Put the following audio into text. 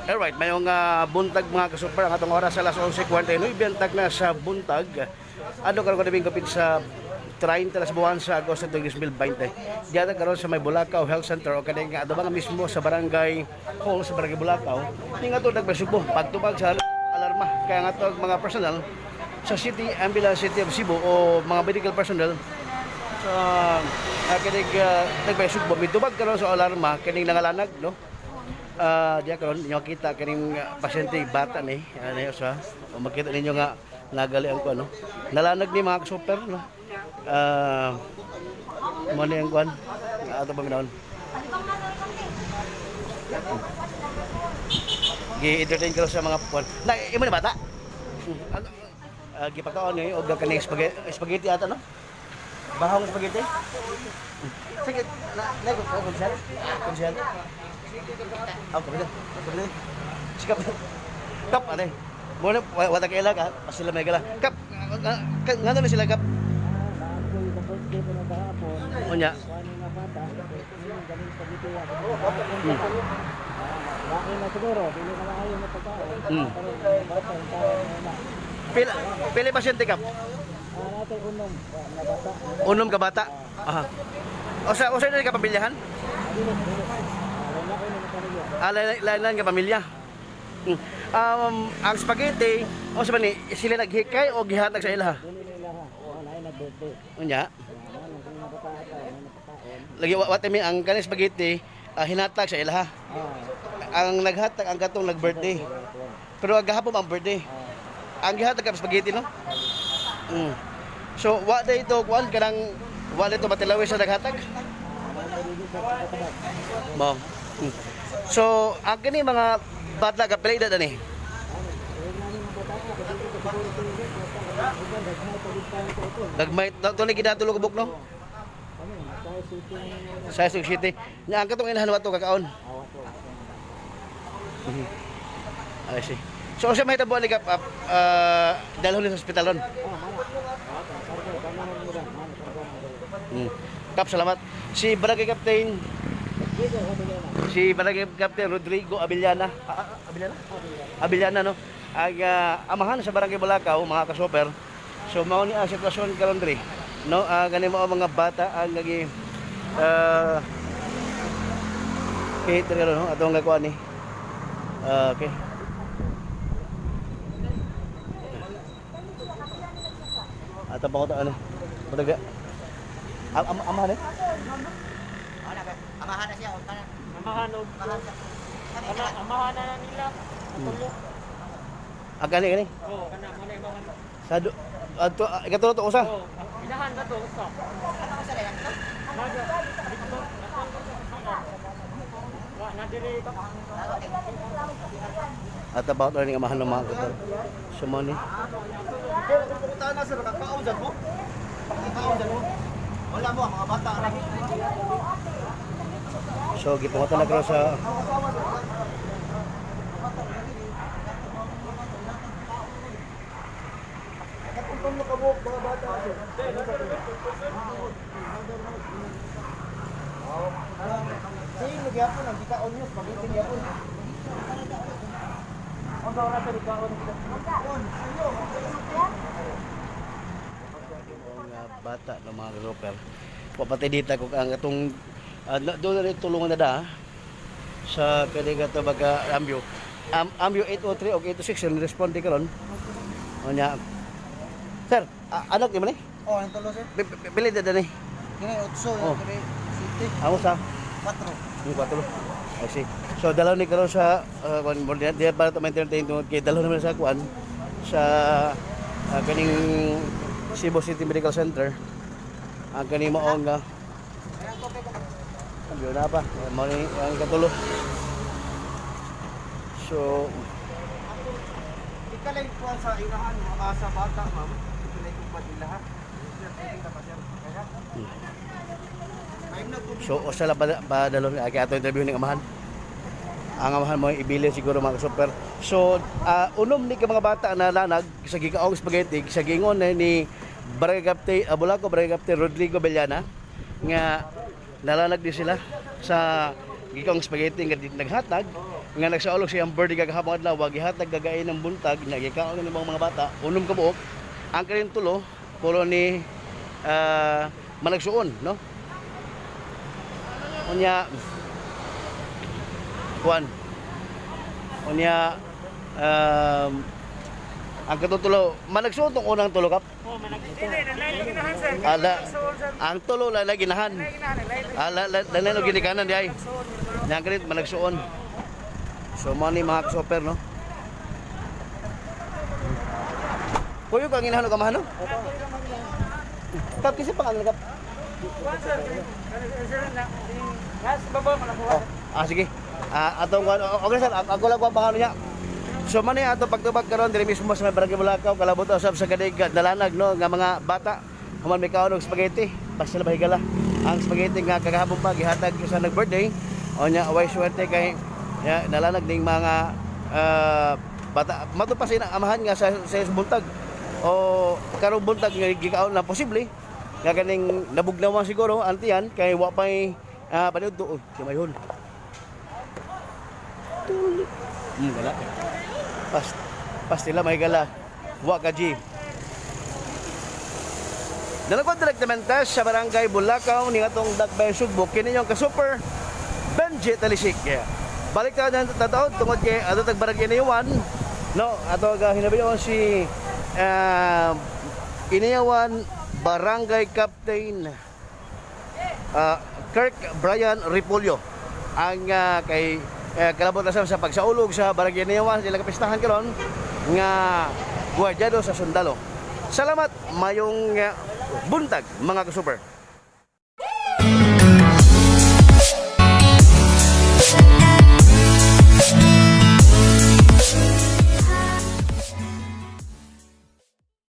Alright, mayong buntag mga kasuper, ang atong oras alas 11:49, biyantag na sa buntag. Ano karon kadabing kapit sa 30 sa buwan sa Agosto 2020. Diyan karon sa may Bulacau Health Center o kaning nga nga mismo sa Barangay Hall sa Barangay Bulacau. Ni nga to nagpasubo pagtubag sa alarma kaya nga to ang mga personnel sa City Ambulance City of Cebu o mga medical personnel sa kinig nagpasugbo mitubag karon sa alarma kining nangalanag, no? Diya karon inyo kita kining pasyente bata ni ano sa o makita ninyo nga nagali ang kuan, no? Nalanag ni mga super, no? Mo ni ang kuan ato paminawon gi-entertain karon sa mga kuan na imo ni bata. Ano gipakaon ni og kaning spaghetti ata, no? Bahong spaghetti. Sige na na ko consent consent. Ah, kapit. Kapit. Sikap. Kap, ate. Muna, wala kaila ka. Sila may gala. Kap, nga na sila, kap. Unya. Pila, pila pasyente, kap? Unom ka bata? Aha. O sa ka pamilyahan? Ah, lain ka pamilya. Ang spaghetti, o sa ni sila naghikay o gihatag sa ilaha? Unya. Lagi what I mean, ang kaning spaghetti hinatag sa ilaha. Ang naghatag ang katong nag-birthday. Pero ang gahapon ang birthday. Ang gihatag ka spaghetti, no? So wa day to kuan kanang wa day to matilawis sa naghatag. Mo. So, ang kini mga bata ka pila edad ani? Gagmay to ni ginatulo ko buk, no? Sa Cebu City. Nya ang katong inahan wato kakaon. I see. So usa may tabo ni kap dalhon ni sa ospital ron. Kap, salamat. Si Barangay Captain Rodrigo Abellana. Abellana? Abellana, no? Ang amahan sa Barangay Bulacau, mga kasoper. So mao ni ang sitwasyon karon diri, no? Gani mo ang mga bata ang nagi okay, diri karon, no? Atong gakuan ni. Okay. Ato pa ko to ano. Mataga. Amahan eh? Amahan na siya. Amahan og amahan na nila. Ah, gani gani. Oh, kana mo na amahan. Sa ato ikatulo to usa. Oh, inahan na to usa. Ano ko sa layang to? Wa na diri ka. At about ni amahan ng mga kator. So mo ni. Pupunta na sir, kakaon dyan mo. Kakaon dyan mo. Wala mo, mga bata ra. So gipangutana na karon sa Sige, nagyapon ang gikaon niyo, spaghetti gyapon. Ang gawra sa kaon. Mga bata ng mga kasoper. Papatay dita ko ang atong doon na rin tulungan na da sa kani nga baga ambyo. Ambyo 803 o 806 ang responde karon. Unya. Sir, anak ni man eh? Oh, ang tulo sir. Pili da ni. Kini 8, Oh. kini 7, Amo sa 4. yung 4. I see. So dalaw ni karon sa kuan mo di para to entertain tungod kay dalaw naman sa kuan sa kaning Cebu City Medical Center. Ang kaning maong nga ambyo na pa. Mao ni ang katulo. So Pagkalay kuan sa inahan, sa bata, ma'am. Pagkalay tupad nila ha. Sir, pwede ka pa, sir. Kaya? May na tubig. So usa la ba, ba dalon kay ato interview ning amahan. Ang amahan mo ibilin siguro, mga super. So unom ni ka mga bata na lanag sa gikaong spaghetti sa gingon na ni Barangay Captain Bulaco Barangay Captain Rodrigo Bellana nga nalanag din sila sa gikaong spaghetti nga naghatag nga nagsaulog siyang birthday kagahapon adlaw, gihatag gagain ng buntag na gikaon ni mga bata, unom ka buok. Ang kanin tulo pulo ni managsuon, no? Unya kuan, unya ang katutulo managsuon tong unang tulo kap. Oh, manag. Dili, nanay ginahan, sir. Ala, ang tulo la ginahan. Ala la la ginikanan di ay yang kanit managsuon. So mo ni mga super, no? Kuyo kang inahan o kamahan, no? Kap kasi pangalan kap. Kuan, sir. Sir, na. Nas baba mo na Oh, sige. Atong okay sir, ako lang ko ang pangalan niya. So man ato pagtubag karon diri mismo sa may Barangay Bulacau, kalabot usab sa Gadig nalanag, no, nga mga bata human may kaon og spaghetti. Basta na higala ang spaghetti nga kagahapon pa gihatag sa nag-birthday. O nya way swerte kay ya, nalanag ning mga bata. Mato pa sina amahan nga sa buntag o karong buntag nga gikaon na posible nga kaning nabugnawan siguro antiyan kay wa pay paniudto. Oh, kamayhon. Wala. Pas pastila may gala. Wa ka G. Dalagwan direktamente sa Barangay Bulacau ni atong Dakbayan Sugbo kini inyong ka-super Benji Talisik. Yeah. Balik ta na tataod tungod kay ato tag barangay Inayawan, no? Ato ga hinabiyon si Inayawan Barangay Captain Kirk Brian Repolyo ang kay kalabot na sa pagsaulog sa Barangay Inayawan sila kapistahan karon nga gwardyado sa sundalo. Salamat, mayong buntag, mga kasuper.